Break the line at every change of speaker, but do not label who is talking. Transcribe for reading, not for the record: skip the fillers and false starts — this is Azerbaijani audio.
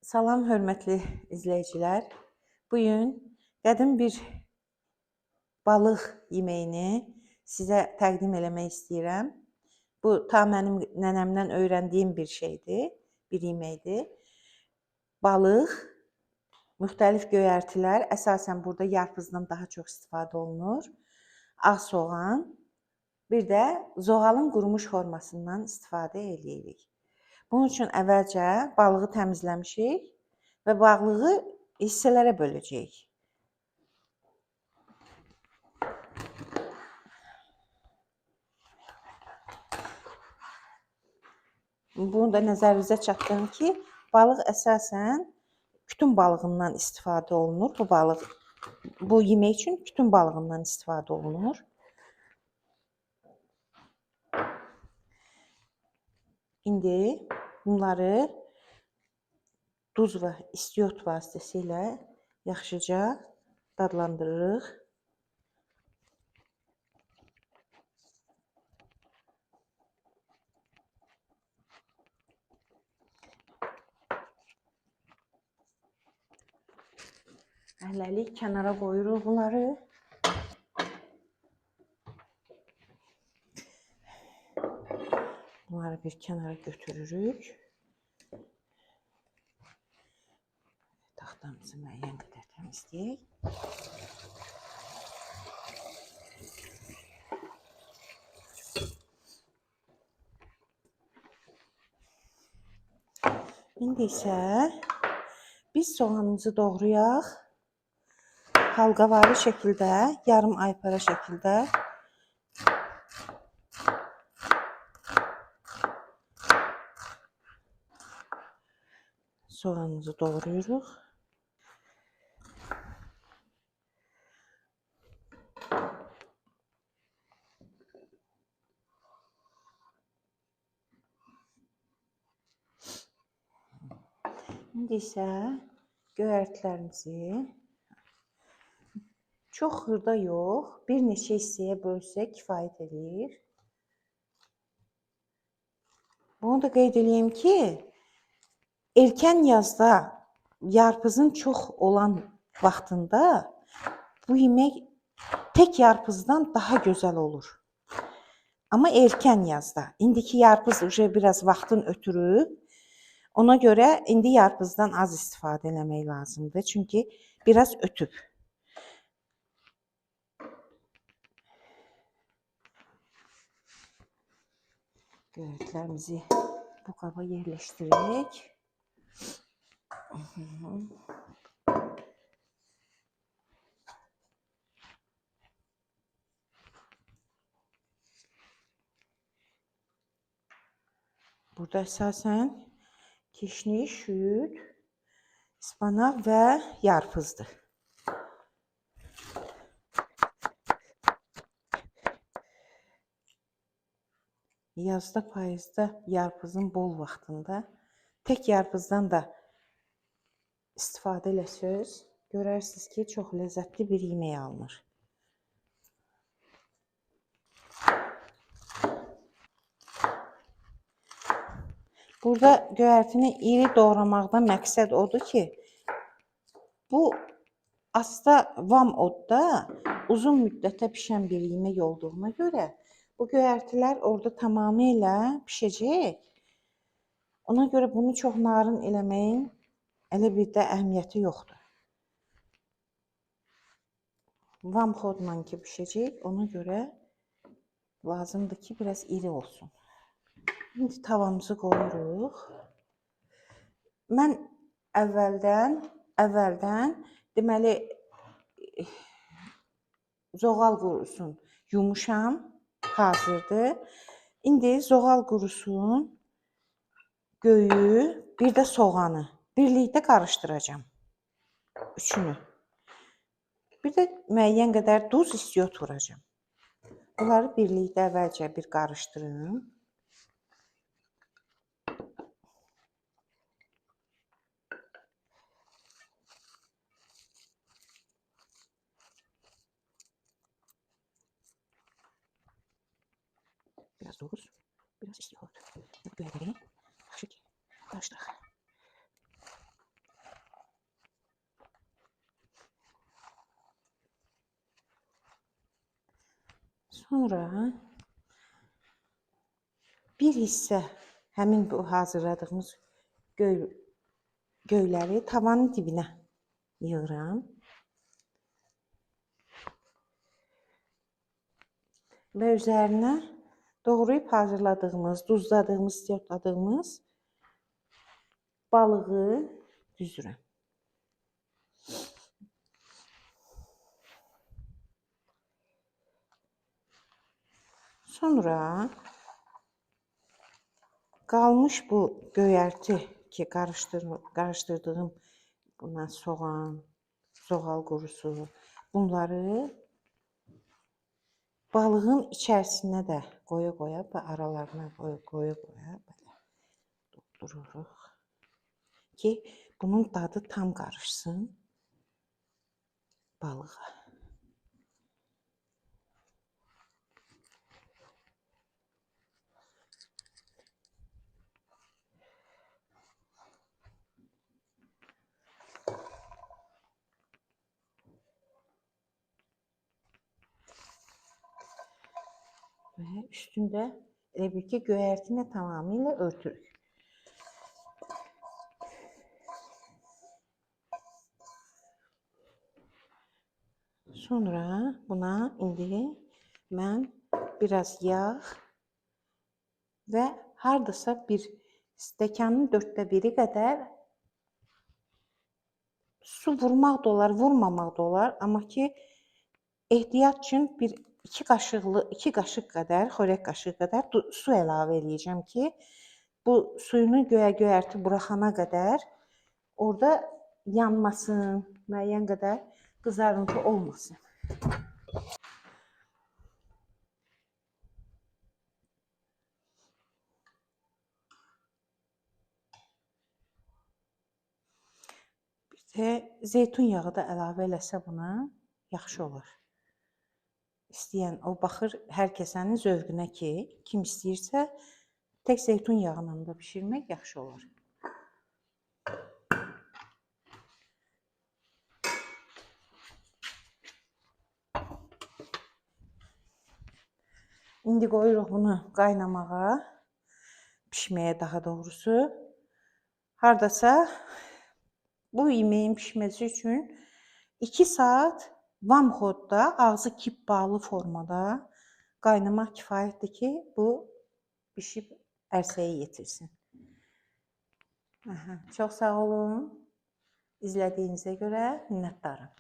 Salam hörmətli izləyicilər. Bu gün qədim bir balıq yeməyini sizə təqdim eləmək istəyirəm. Bu ta mənim nənəmdən öyrəndiyim bir şeydir, bir yeməkdir. Balıq, müxtəlif göyərtilər, əsasən burada yarpızdan daha çox istifadə olunur. Ağ soğan, bir də zoğalın qurumuş formasından istifadə eləyirik. Bunun üçün əvvəlcə balığı təmizləmişik və balığı hissələrə böləcəyik. Bunu da nəzərinizə çatdırım ki, balıq əsasən kütün balığından istifadə olunur. Bu balıq, bu yemək üçün kütün balığından istifadə olunur. İndi bunları duz və istiot vasitəsilə yaxşıca dadlandırırıq. Hələlik kənara qoyuruq bunları. Bunları bir kənara götürürük. Taxtamızı müəyyən qədər təmizləyək. İndi isə biz soğanımızı doğrayaq. Halqavari şəkildə, yarım aypara şəkildə. Soğanımızı doğrayırıq. İndi isə göyərtilərimizi çox xırda yox, bir neçə hissəyə bölsək kifayət edir. Bunu da qeyd eləyim ki, erkən yazda yarpızın çox olan vaxtında bu yemək tək yarpızdan daha gözəl olur. Amma erkən yazda, indiki yarpız biraz vaxtın ötürüb, ona görə indi yarpızdan az istifadə eləmək lazımdır. Çünki biraz ötüb. Göyərtilərimizi bu qaba yerləşdirək. Burada əsasən kişniş, şüyüd, ıspanaq və yarpızdır. Yazda, payızda yarpızın bol vaxtında tək yarpızdan da istifadə eləsəz, görərsiniz ki, çox ləzzətli bir yemək alınır. Burada göyərtini iri doğramaqdan məqsəd odur ki, bu asta vam odda uzun müddətə pişən bir yemək olduğuna görə bu göyərtilər orada tamamilə pişəcək. Ona görə bunu çox narın eləməyin elə bir də əhəmiyyəti yoxdur. Vam xodla ki pişəcək, ona görə lazımdır ki, biraz iri olsun. İndi tavamızı qoyuruq. Mən əvvəldən deməli zoğal qurusun yumuşam, hazırdır. İndi zoğal qurusun, göyü, bir də soğanı birlikdə qarışdıracağam. Üçünü. Bir də müəyyən qədər duz, istiot vuracağam. Bunları birlikdə əvvəlcə bir qarışdırım. Biraz duz, biraz istiot. Bu göyərtiləri yaxşı ki qarışdıraq. Sonra bir hissə həmin bu hazırladığımız göyləri tavanın dibinə yığıram. Və üzərinə doğrayıb hazırladığımız, duzladığımız, yotladığımız balığı düzürəm. Sonra qalmış bu göyərti ki, qarışdırdığım buna soğan, zoğal qurusu, bunları balığın içərisinə də qoya-qoya və aralarına qoya-qoya belə doldururuq ki, bunun dadı tam qarışsın balığa. Və üstündə elə bil ki, göyərti ilə tamamilə örtürük. Sonra buna indi mən biraz yağ və hardasa bir stəkanın 1/4 qədər su vurmaq da olar, vurmamaq da olar. Amma ki, ehtiyat üçün bir 2 qaşıq qədər, xörək qaşığı qədər su əlavə eləyəcəm ki, bu suyunu göyərti buraxana qədər orada yanmasın, müəyyən qədər qızarıntı olmasın. Bir də zeytun yağı da əlavə eləsə buna yaxşı olar. İstəyən o baxır hər kəsənin zövqünə ki, kim istəyirsə tək zeytun yağıyla da bişirmək yaxşı olar. İndi qoyuruq bunu qaynamağa, pişməyə daha doğrusu. Hardasa bu yeməyin pişməsi üçün 2 saat vamxodda, ağzı kipbalı formada qaynamaq kifayətdir ki, bu pişib ərsəyə yetirsin. Aha, çox sağ olun. İzlədiyinizə görə minnətdarım.